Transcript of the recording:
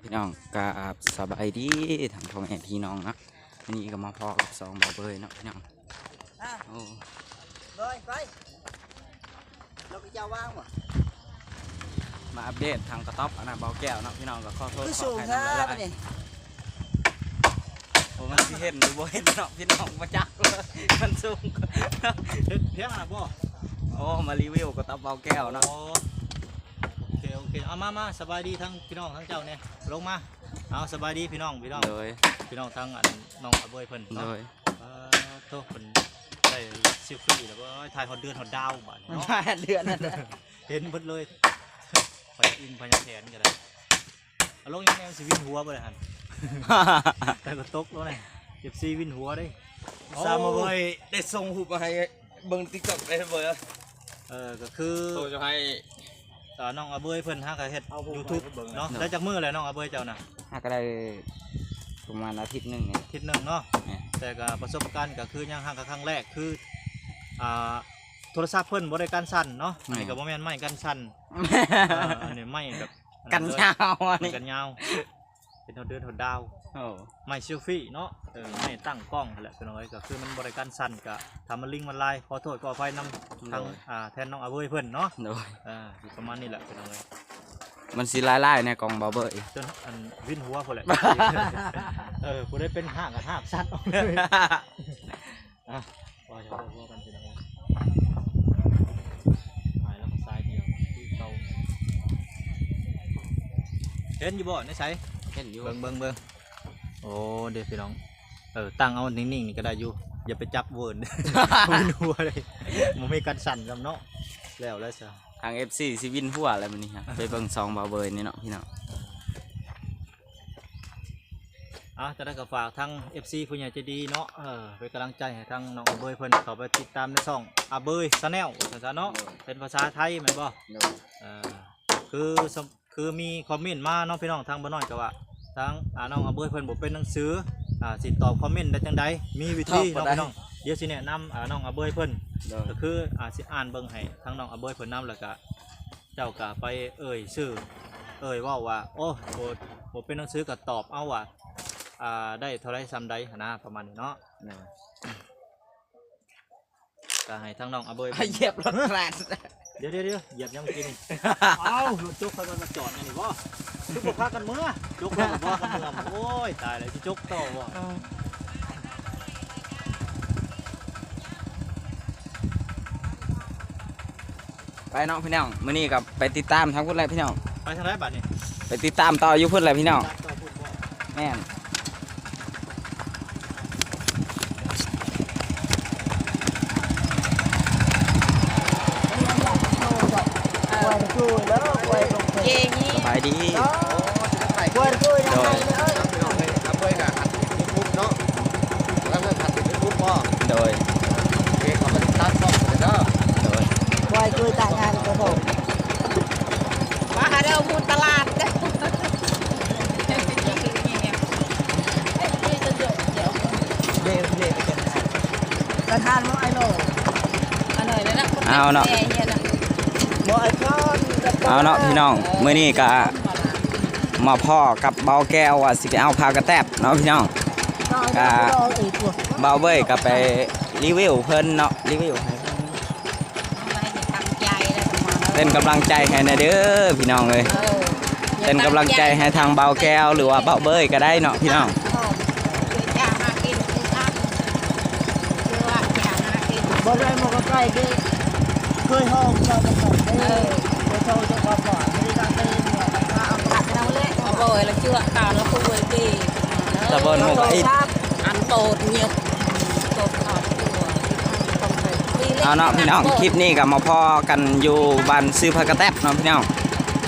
ພີ່ນ້ອງ ກາບສະບາຍດີທັງພໍ່ແມ່ພີ່ນ້ອງເນາະ. ມື້ນີ້ກໍມາພໍ້ກັບຊ່ອງບ່າວເບີຍເນາະພີ່ນ້ອງ. ອ້າວ ໂອ້ ເບີຍ ໄປ ເຮົາໄປເຈົ້າວາງບໍ່? ມາອັບເດດທາງກະຕັອບອັນນະ ບ່າວແກ້ວເນາະພີ່ນ້ອງ. ກໍຂໍໂທດ ຄືສູງແທ້ ຂອອະອະໄພນຳຫຼາຍໆ ນີ້. ໂອ້ ມັນຊິເຫັນຫຼືບໍ່ເຫັນເນາະພີ່ນ້ອງ ບໍ່ຈັກ ມັນສູງ. ເຮັດພຽງນະບໍ່? ໂອ້ ມາຣີວິວກະຕັອບບ່າວແກ້ວເນາະ. ໂອ້ ໂອເຄ ໂອເຄ ເອົາ ມາ ມາ ສະບາຍດີທັງພີ່ນ້ອງທັງເຈົ້າແນ່ ລົງມາ. ເອົາ ສະບາຍດີພີ່ນ້ອງ ພີ່ນ້ອງ ໂດຍ ພີ່ນ້ອງທັງອັນນ້ອງອາເບີຍເພິ່ນເນາະ. ໂດຍ ເອີ ໂທ້ ເພິ່ນໄດ້ລັດເຊວຟີແລ້ວ ໂອ້ຍ ຖ່າຍຮອດເດືອນຮອດດາວບາດນີ້ເນາະ. ເດືອນນັ້ນແຫຼະ ເຫັນເບິດເລີຍ ພະຍາອິນພະຍາແຖນກໍໄດ້. ເອົາລົງຍັງແນວຊິວິນຫົວບໍ່ໄດ້ຫັ້ນ ແຕ່ກໍຕົກແລ້ວນະ ເອັຟຊີວິນຫົວເດ້. ໂອ້ ສາມາເບີຍໄດ້ສົ່ງຮູບມາໃຫ້ເບິ່ງຕິກຕັອກໄດ້ເບີຍ. ເອີ ກໍຄືໂຕຈະໃຫ້ ອ່າ ນ້ອງອາເບີຍເພິ່ນຫາກະເຮັດຢູທູບເນາະ. ໄດ້ຈັກມື້ແລ້ວນ້ອງອາເບີຍເຈົ້ານະ? ຫາກະໄດ້ປະມານອາທິດໜຶ່ງນີ້ ອາທິດໜຶ່ງເນາະ. ແມ່ນ ແຕ່ກະປະສົບການກະຄືຍັງຫາກະຄັ້ງແລກ ຄື ອ່າ ໂທລະສັບເພິ່ນບໍ່ໄດ້ກັນສັ່ນເນາະ. ອັນນີ້ກະບໍ່ແມ່ນໄມ້ກັນສັ່ນ ເອີ ອັນນີ້ໄມ້ແບບ ກັນຍາວ ອັນນີ້ກັນຍາວ ເປັນຮອດເດືອນຮອດດາວ. ໂອ້ ໄມ້ເຊວຟີເນາະ. ເອີ ໄມ້ຕັ້ງກ້ອງຫັ້ນແຫຼະພີ່ນ້ອງເອີຍ. ກໍຄືມັນບໍ່ໄດ້ກັນສັ່ນ ກະຖ້າມັນລິງມັນລາຍ ຂໍໂທດຂໍອະໄພນຳທາງ ໂດຍ ອ່າ ແທນນ້ອງອາເບີຍເພິ່ນເນາະ. ໂດຍ ເອີ ຊິປະມານນີ້ແຫຼະພີ່ນ້ອງເອີຍ. ມັນຊິລາຍໆແນ່ກ້ອງບ່າວເບີຍ ຈົນອັນວິນຫົວພຸ້ນແຫຼະ. ເອີ ຜູ້ໃດເປັນຮາກກໍຮາກສັດອອກເລີຍ. ອ່ະ ວ່າຈະເວົ້າກັນເປັນຫຍັງ ຫາຍແລ້ວກໍສາຍດຽວຄືເກົ່າ. ເຫັນຢູ່ບໍ່ໃນໃສ? ເຫັນຢູ່ ເບິ່ງ ເບິ່ງ ເບິ່ງ. ໂອ້ ເດ້ພີ່ນ້ອງ ເອີ ຕັ້ງເອົານິ່ງໆ ນີ້ກໍໄດ້ຢູ່ ຢ່າໄປຈັບເວີນ ວິນຫົວເດ້ ບໍ່ມີກັນສັ່ນຊ້ຳເນາະ. ແລ້ວແລ້ວຊະ ທາງເອັຟຊີຊິວິນຫົວແລ້ວມື້ນີ້ ໄປເບິ່ງຊ່ອງບ່າວເບີຍນີ້ເນາະພີ່ນ້ອງ. ອ່າ ຈະໄດ້ກໍຝາກທາງເອັຟຊີຜູ້ໃຫຍ່ໃຈດີເນາະ ເອີ ເປັນກຳລັງໃຈໃຫ້ທາງນ້ອງອາເບີຍເພິ່ນ ເຂົ້າໄປຕິດຕາມໃນຊ່ອງອາເບີຍແຊນແນວວ່າຊັ້ນຊະເນາະ. ໂດຍ ເປັນພາສາໄທແມ່ນບໍ່? ໂດຍ ເອີ ຄື ຄືມີຄອມເມັນມາເນາະພີ່ນ້ອງ ທາງບໍ່ນ້ອຍກໍວ່າ ທາງ ອ່າ ນ້ອງອາເບີຍເພິ່ນບໍ່ເປັນໜັງສື ອ່າ ຊິຕອບຄອມເມັນໄດ້ຈັ່ງໃດ? ມີວິທີເນາະພີ່ນ້ອງ. ດຽວຊິແນະນຳ ອ່າ ນ້ອງອາເບີຍເພິ່ນ ໂດຍ ກໍຄື ອ່າ ຊິອ່ານເບິ່ງໃຫ້ທາງນ້ອງອາເບີຍເພິ່ນນຳ ແລ້ວກໍ ເຈົ້າກໍໄປເອີ່ຍຊື່ ເອີ່ຍເວົ້າວ່າ ໂອ້ ບໍ່ ບໍ່ເປັນໜັງສືກໍຕອບເອົາວ່າ ອ່າ ໄດ້ເທົ່າໃດສ່ຳໃດຫັ້ນນະ ປະມານນີ້ເນາະ. ໂດຍ ກໍໃຫ້ທາງນ້ອງອາເບີຍ ຢຽບລົດຂາດ. ດຽວໆໆ ຢຽບຫຍັງກິນ? ເອົ້າ ລົດຈົກເຂົາມາຈອດຢູ່ນີ້ບໍ່? ຄືບໍ່ພາກັນເມືອ? ຈົກແລ້ວບໍ່ພາກັນເມືອ? ໂອ້ຍ ຕາຍແລ້ວ ຊິຈົກຕໍ່ບໍ່? ໄປເນາະພີ່ນ້ອງ ມື້ນີ້ກໍໄປຕິດຕາມທາງພຸ້ນແຫຼະພີ່ນ້ອງ. ໄປທາງໃດບາດນີ້? ໄປຕິດຕາມຕໍ່ຢູ່ພຸ້ນແຫຼະພີ່ນ້ອງ. ແມ່ນ ສະບາຍດີ ໂດຍ ໂດຍ ໂດຍ ວ່າຫາເດີໝູຕະຫຼາດເດີ. ປະທານບໍ່ໄອໂລ ເອົາເນາະ ບໍ່ໄອຄອນ ເອົາເນາະພີ່ນ້ອງ ມື້ນີ້ກະມາພໍ້ກັບບ່າວແກ້ວວ່າຊິໄປເອົາຜ້າກະແຕັບເນາະພີ່ນ້ອງ. ກະບ່າວເບີຍກະໄປຣີວິວເພິ່ນເນາະ ຣີວິວໃຫ້ເພິ່ນ ເປັນກຳລັງໃຈໃຫ້ແດ່ເດີພີ່ນ້ອງເອີຍ. ເອີ ເປັນກຳລັງໃຈໃຫ້ທາງບ່າວແກ້ວ ຫຼືວ່າບ່າວເບີຍກໍໄດ້ເນາະພີ່ນ້ອງ. ບໍ່ໄດ້ມາໃກ້ເຄີຍຫ້ອງເຈົ້າ ເອີ ເຂົາເຈົ້າຈະວ່າບໍ່ໄດ້ ເອົາເອົາເລີຍ ເອົາເລີຍ ເອົາເລີຍ ຕາເບິ່ງໝູກອີກ ອັນໂຕດຍືດ ເອົາເນາະພີ່ນ້ອງ ຄລິບນີ້ກໍມາພໍ້ກັນຢູ່ບ້ານຊື້ຜ້າກະແຕັບເນາະພີ່ນ້ອງ.